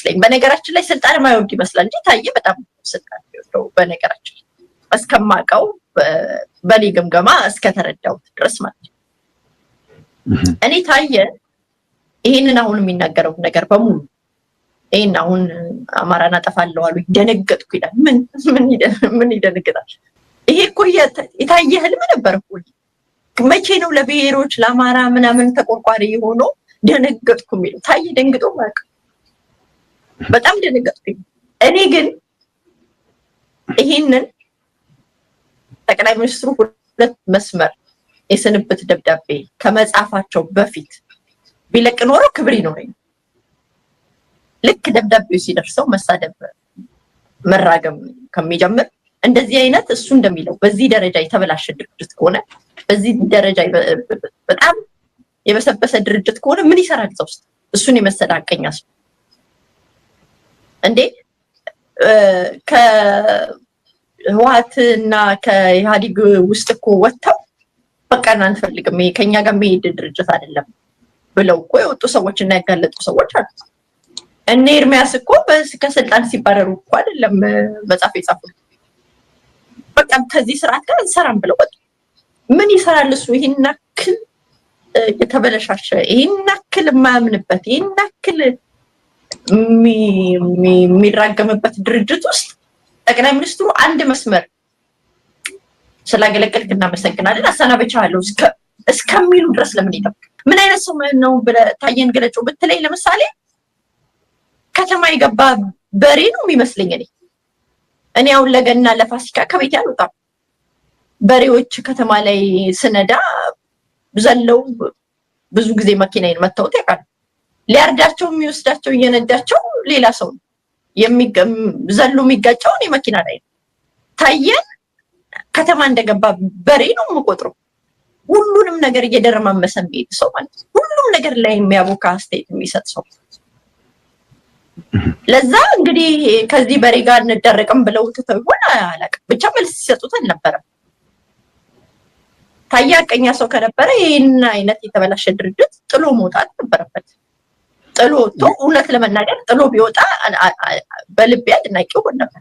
የሚመስለኝ። በነገራችን ላይ ስልጣን የማይወድ ይመስላል እንጂ ታየ በጣም ስልጣን የሚወደው፣ በነገራችን ላይ እስከማውቀው፣ በኔ ግምገማ እስከተረዳሁት ድረስ ማለት ነው። እኔ ታየ ይሄንን አሁን የሚናገረው ነገር በሙሉ፣ ይሄን አሁን አማራን አጠፋለሁ አሉ ደነገጥኩ ይላል። ምን ምን ይደነግጣል? ይሄ እኮ የታየ ህልም ነበር እኮ። መቼ ነው ለብሔሮች፣ ለአማራ ምናምን ተቆርቋሪ ሆኖ ደነገጥኩ የሚለው? ታየ ደንግጦ ማለት በጣም ደነገጥኩኝ። እኔ ግን ይሄንን ጠቅላይ ሚኒስትሩ ሁለት መስመር የስንብት ደብዳቤ ከመጻፋቸው በፊት ቢለቅ ኖሮ ክብር ይኖረኝ። ልክ ደብዳቤው ሲደርሰው መሳደብ፣ መራገም ከሚጀምር፣ እንደዚህ አይነት እሱ እንደሚለው በዚህ ደረጃ የተበላሸ ድርጅት ከሆነ፣ በዚህ ደረጃ በጣም የበሰበሰ ድርጅት ከሆነ ምን ይሰራል እዛ ውስጥ? እሱን የመሰለ ሀቀኛ ሰው እንዴ! ከህወሓት እና ከኢህአዴግ ውስጥ እኮ ወጥተው በቃ አንፈልግም፣ ይሄ ከኛ ጋር የሚሄድ ድርጅት አይደለም ብለው እኮ የወጡ ሰዎች እና ያጋለጡ ሰዎች አሉ። እነ ኤርሚያስ እኮ ከስልጣን ሲባረሩ እኮ አይደለም መጽሐፍ የጻፉት። በቃ ከዚህ ስርዓት ጋር እንሰራም ብለው ወጡ። ምን ይሰራል እሱ ይህን ያክል የተበለሻሸ፣ ይህን ያክል የማያምንበት፣ ይህን ያክል የሚራገምበት ድርጅት ውስጥ? ጠቅላይ ሚኒስትሩ አንድ መስመር ስላገለገልክ እናመሰግናለን፣ አሰናብቻለሁ እስከሚሉ ድረስ ለምን ይጠብቅ? ምን አይነት ሰው ነው ብለህ ታየን ገለጨው ብትለኝ፣ ለምሳሌ ከተማ የገባ በሬ ነው የሚመስለኝ። እኔ አሁን ለገና፣ ለፋሲካ ከቤቴ አልወጣም። በሬዎች ከተማ ላይ ስነዳ ዘለው ብዙ ጊዜ መኪናዬን መተውት ያውቃሉ። ሊያርዳቸው የሚወስዳቸው፣ እየነዳቸው ሌላ ሰው ነው። ዘሎ የሚጋጨው እኔ መኪና ላይ ነው። ታየን ከተማ እንደገባ በሬ ነው የምቆጥረው። ሁሉንም ነገር እየደረማመሰ የሚሄድ ሰው ማለት ነው። ሁሉም ነገር ላይ የሚያቦካ አስተያየት የሚሰጥ ሰው። ለዛ እንግዲህ ከዚህ በሬ ጋር እንደረቅም ብለው ትተው ይሆን አላውቅም። ብቻ መልስ ሲሰጡት አልነበረም። ታየ ሀቀኛ ሰው ከነበረ ይህን አይነት የተበላሸ ድርጅት ጥሎ መውጣት ነበረበት። ጥሎ ወጥቶ፣ እውነት ለመናገር ጥሎ ቢወጣ በልቤ አድናቂው ነበር።